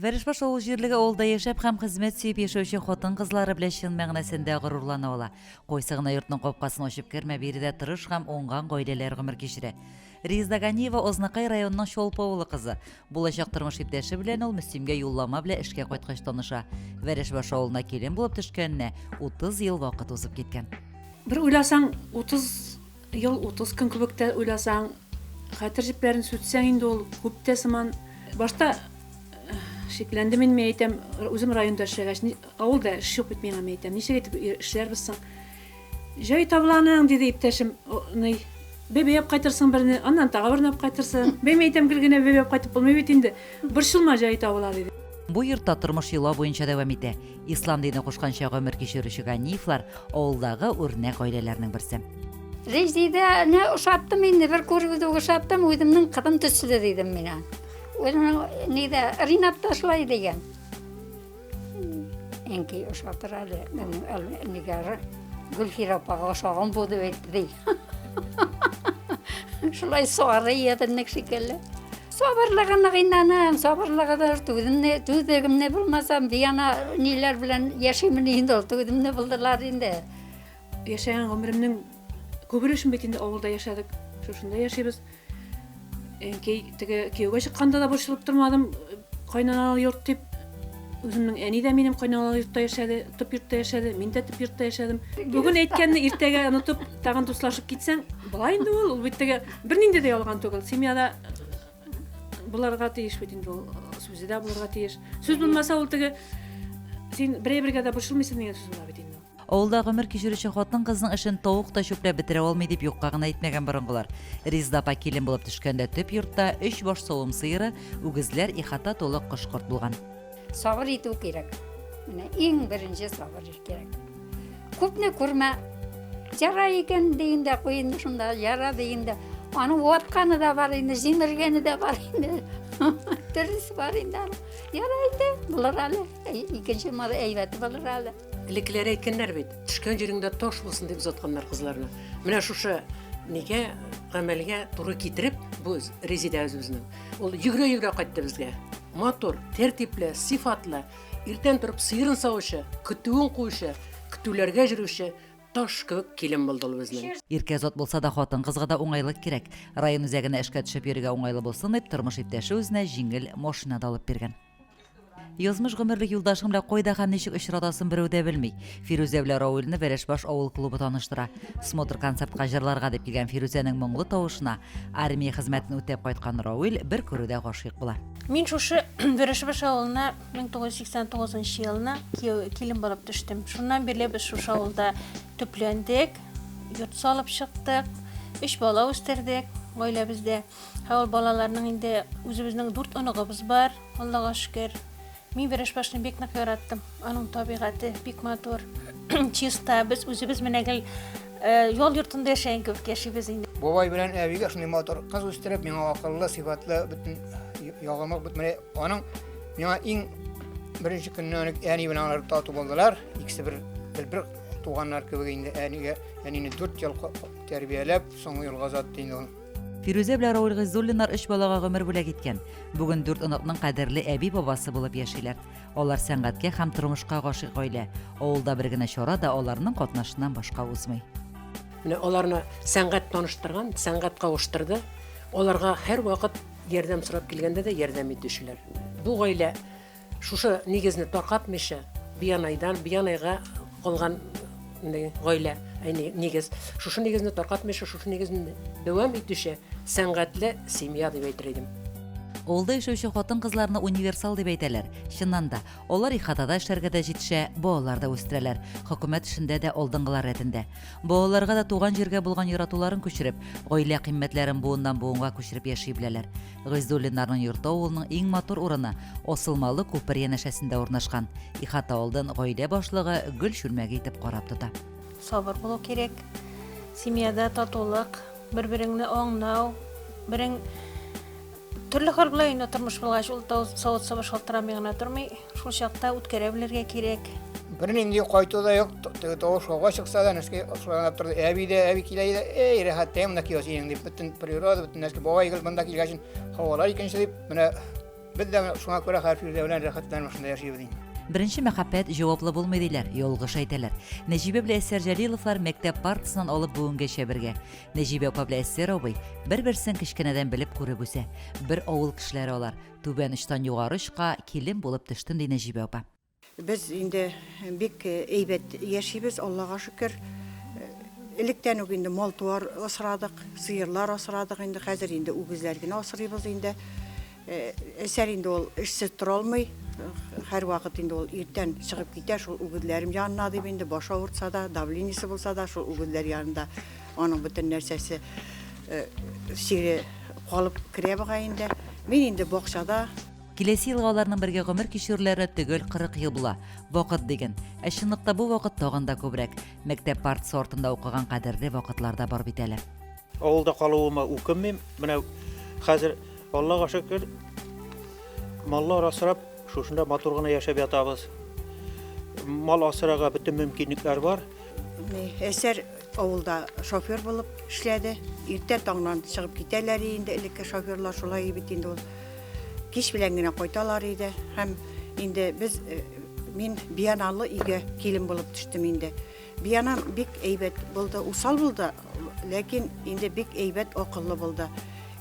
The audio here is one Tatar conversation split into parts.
Вәрәшбаш авыл җирлеге авылда яшәп һәм хезмәт сөеп яшәүче хатын-кызлары белән чын мәгънәсендә горурлана ала. Кайсы гына йортның капкасын ачып кермә, биредә тырыш һәм уңган гаиләләр гомер кичерә. Резеда Ганиева Азнакай районының Чолпы авылы кызы. Булачак тормыш иптәше белән ул Мөслимгә юллама белән эшкә кайткач таныша. Вәрәшбаш авылына килен булып төшкәненә 30 ел вакыт узып киткән. Бер уйласаң, 30 Ел 30 көн кебек тә уйласаң, хәтер җепләрен сүтсәң инде ул күп тә сыман. Башта шикләндем инде, мин әйтәм, үзем районда эшләгәч, авылда эш юк бит миңа, мин әйтәм, ничек итеп эшләрбез соң? Җай табыланың, диде иптәшем, ни, бәбәй алып кайтырсың берне, аннан тагы берне алып кайтырсың. Бәй, мин әйтәм, гел генә бәбәй алып кайтып булмый бит инде. Борчылма, җай табыла, диде. Бу йортта тормыш йола буенча дәвам итә. Ислам дине кушканча гомер кичерүче Ганиевлар авылдагы үрнәк гаиләләрнең берсе. Резидәне ошаттым инде, бер күрүдә үк ошаттым, үземнең кызым төсле дидем мин аны. Үземнең нидә, Ринат та шулай дигән. Әнкәй ошатыр әле, безнең нигә Гөлфирә апага ошаган бу дип әйтте ди. Шулай сары ятыннык шикелле. Сабырлыгы нык инде аның, сабырлыгы да түземне, түзегемне булмасам, бияна ниләр белән яшимен инде ул, түземне булдылар инде. Яшәгән гомеремнең күп өлешен бит инде авылда яшәдек, шушында яшибез. Әнкәй теге кияүгә чыкканда да борчылып тормадым, кайнаналы йорт дип. Үземнең әни дә минем кайнаналы йортта яшәде, төп йортта яшәде, мин дә төп йортта яшәдем. Бүген әйткәнне иртәгә онытып, тагын дуслашып китсәң, була инде ул, ул бит теге бернинди дә ялган түгел. Семьяда буларга тиеш бит инде ул, сүзе дә булырга тиеш. Сүз булмаса, ул теге син берәй-бергә дә борчылмыйсың дигән сүз була бит инде. Авылда гомер кичерүче хатын-кызның эшен тавык та чүпләп бетерә алмый дип юкка гына әйтмәгән борынгылар. Резеда апа килен булып төшкәндә төп йортта өч баш савым сыеры, үгезләр, ихата тулы кош-корт булган. Сабыр итү кирәк. Менә иң беренче сабыр кирәк. Күпне күрмә. Яра икән диген дә куй инде шунда, яра диген дә. Аның ватканы да бар инде, җимергәне дә бар инде. Төрлесе бар инде аның. Яра инде, булыр әле. Икенче әйбәте булыр әле. Элеккеләр әйткәннәр бит, төшкән җиреңдә таш булсын дип озатканнар кызларны. Менә шушы нигә гамәлгә туры китереп, бу Резидә үзебезнең. Ул йөгерә-йөгерә кайтты безгә. Матур, тәртипле, сыйфатлы, иртән торып сыерын савучы, көтүен куучы, көтүләргә йөрүче таш кебек килен булды ул безнең. Иркә зат булса да, хатын-кызга да уңайлык кирәк. Район үзәгенә эшкә төшеп йөрергә уңайлы булсын дип, тормыш иптәше үзенә җиңел машина да алып биргән. Язмыш гомерлек юлдашың белән кайда һәм ничек очратасын берәү дә белми. Фирүзә белән Рауилне Вәрәшбаш авыл клубы таныштыра. Смотр-концертка җырларга дип килгән Фирүзәнең моңлы тавышына армия хезмәтен үтәп кайткан Рауил бер күрүдә гашыйк була. Мин шушы Вәрәшбаш авылына 1989 нчы елны кияү, килен булып төштем. Шуннан бирле без шушы авылда төпләндек, йорт салып чыктык, өч бала үстердек гаиләбездә. Һәм ул балаларның инде үзебезнең дүрт оныгыбыз бар, Аллага шөкер. Мин Вәрәшбашны бик нык яраттым. Аның табигате бик матур, чиста. Без үзебез менә гел э, ял йортында яшәгән кебек яшибез инде. Бабай белән әбигә шундый матур кыз үстереп, миңа акыллы, сыйфатлы, бөтен ягымлы, бөтен менә аның миңа иң беренче көннән үк әни белән алар тату булдылар. Икесе бер бер туганнар кебек инде әнигә, әнине 4 ел тәрбияләп, соңгы юлга озатты инде ул. Фирүзә белән Рауль Гыйззуллиннар өч балага гомер бүләк иткән. Бүген дүрт оныкның кадерле әби-бабасы булып яшиләр. Алар сәнгатькә һәм тормышка гашыйк гаилә. Авылда бер генә чара да аларның катнашыннан башка узмый. Менә аларны сәнгать таныштырган, сәнгать кавыштырды. Аларга һәрвакыт ярдәм сорап килгәндә дә ярдәм итүчеләр. Бу гаилә Шушы нигезне таркатмыйча, бианайдан бианайга калган гаилә, нигез. Шушы нигезне таркатмыйча, шушы нигезне дәвам итүче сәнгатьле семья дип әйтер идем. Авылда яшәүче хатын-кызларны универсал дип әйтәләр. Чыннан да, алар ихатада эшләргә дә җитешә, балалар да үстерәләр, хөкүмәт эшендә дә алдынгылар рәтендә. Балаларга да туган җиргә булган яратуларын күчереп, гаилә кыйммәтләрен буыннан-буынга күчереп яши беләләр. Гыйздуллиннарның йорты авылның иң матур урыны, асылмалы күпер янәшәсендә урнашкан. Ихата алдын гаилә башлыгы гөл чүлмәге итеп карап тота. Сабыр булу кирәк. Семьяда татулык, бер-береңне аңнау, берең төрле хәл була инде тормыш булгач, ул савыт-саба шалтырамый гына тормый. Шул чакта үткәрә белергә кирәк. Бернинди кайту да юк, теге тавыш һава чыкса да, нәрсәгә ошаланып торды. Әби дә, әби килә иде, эй, рәхәт тә монда килә синең дип, бөтен природа, бөтен нәрсә, бабай гел монда килгәч, һавалар икенче дип, менә Без дә шуңа күрә хәзер Фирүзә белән рәхәтләнеп шунда яшибез инде. Беренче мәхәббәт җаваплы булмый диләр, ялгыш әйтәләр. Нәҗибә белән Әсәр Җәлиловлар мәктәп партасыннан алып бүгенгәчә бергә. Нәҗибә апа белән Әсәр абый бер-берсен кечкенәдән белеп күреп үсә. Бер авыл кешеләре алар. Түбән очтан югары очка килен булып төштем, ди Нәҗибә апа. Без инде бик әйбәт яшибез, Аллага шөкер. Электән үк инде мал-туар асрадык, сыерлар асрадык инде, хәзер инде үгезләр генә асрыйбыз инде. Әсәр инде ул эшсез тора алмый. Һәрвакыт инде ул иртән чыгып китә, шул үгезләрем янына дип инде, баш авыртса да, давлениесе булса да, шул үгезләр янында аның бөтен нәрсәсе чире калып керә бугай инде. Мин инде бакчада. Киләсе елга аларның бергә гомер кичерүләре төгәл 40 ел була. Вакыт диген. Ә чынлыкта бу вакыт тагын да күбрәк. Мәктәп партасы артында укыган кадерле вакытлар да бар бит әле. Авылда калуыма үкенмим. Менә хәзер, Аллага шөкер, маллар асрап, шушында матур гына яшәп ятабыз. Мал асрарга бөтен мөмкинлекләр бар. Әсәр авылда шофер булып эшләде. Иртә таңнан чыгып китәләр инде, элекке шоферлар шулай бит инде ул. Кич белән генә кайталар иде. Һәм инде без, э, мин бианалы өйгә килен булып төштем инде. Бианам бик әйбәт булды, усал булды, ләкин инде бик әйбәт акыллы булды.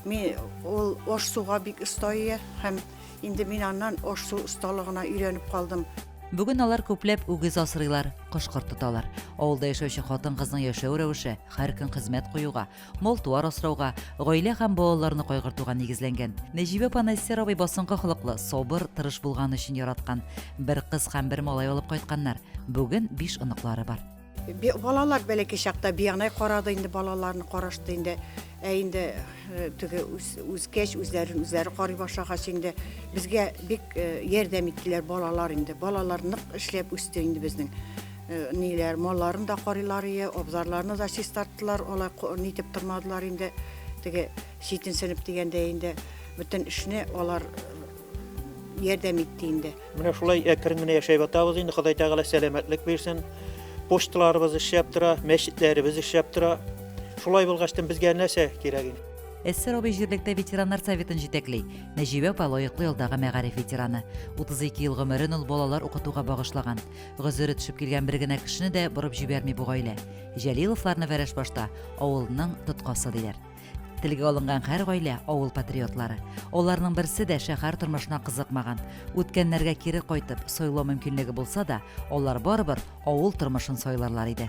Мин ул аш-суга бик оста ие һәм инде мин аннан аш-су осталыгына өйрәнеп калдым. Бүген алар күпләп үгез асрыйлар, кош-корт тоталар. Авылда яшәүче хатын-кызның яшәү рәвеше һәр көн хезмәт куюга, мал-туар асрауга, гаилә һәм балаларны кайгыртуга нигезләнгән. Нәҗибә апа Нәссир абый басынкы холыклы, сабыр, тырыш булганы өчен яраткан. Бер кыз һәм бер малай алып кайтканнар. Бүген биш оныклары бар. Балалар бәләкәй чакта бианай карады инде, балаларны карашты инде. Ә инде э, теге үскәч, үзләрен үзләре карый башлагач инде безгә бик э, ярдәм иттеләр балалар инде. Балалар нык эшләп үсте инде безнең. Э, ниләр, малларын да карыйлар ие, абзарларны да чистарттылар, алай нитеп тормадылар инде. Теге читенсенеп дигәндә инде бөтен эшне алар э, ярдәм итте инде. Менә шулай әкрен генә яшәп ятабыз инде, Ходай Тәгалә сәламәтлек бирсен. Почталарыбыз эшләп тора, мәчетләребез эшләп тора. Шулай булгачтын безгә нәрсә кирәк инде? Әссәр абый җирлектә ветераннар советын җитәкли. Нәҗибә апа лаеклы ялдагы мәгариф ветераны. 32 ел гомерен ул балалар укытуга багышлаган. Гозере төшеп килгән бер генә кешене дә борып җибәрми бу гаилә. Җәлиловларны Вәрәшбашта авылның тоткасы диләр. Телгә алынган һәр гаилә авыл патриотлары. Аларның берсе дә шәһәр тормышына кызыкмаган. Үткәннәргә кире кайтып, сайлау мөмкинлеге булса да, алар барыбер авыл тормышын сайларлар иде.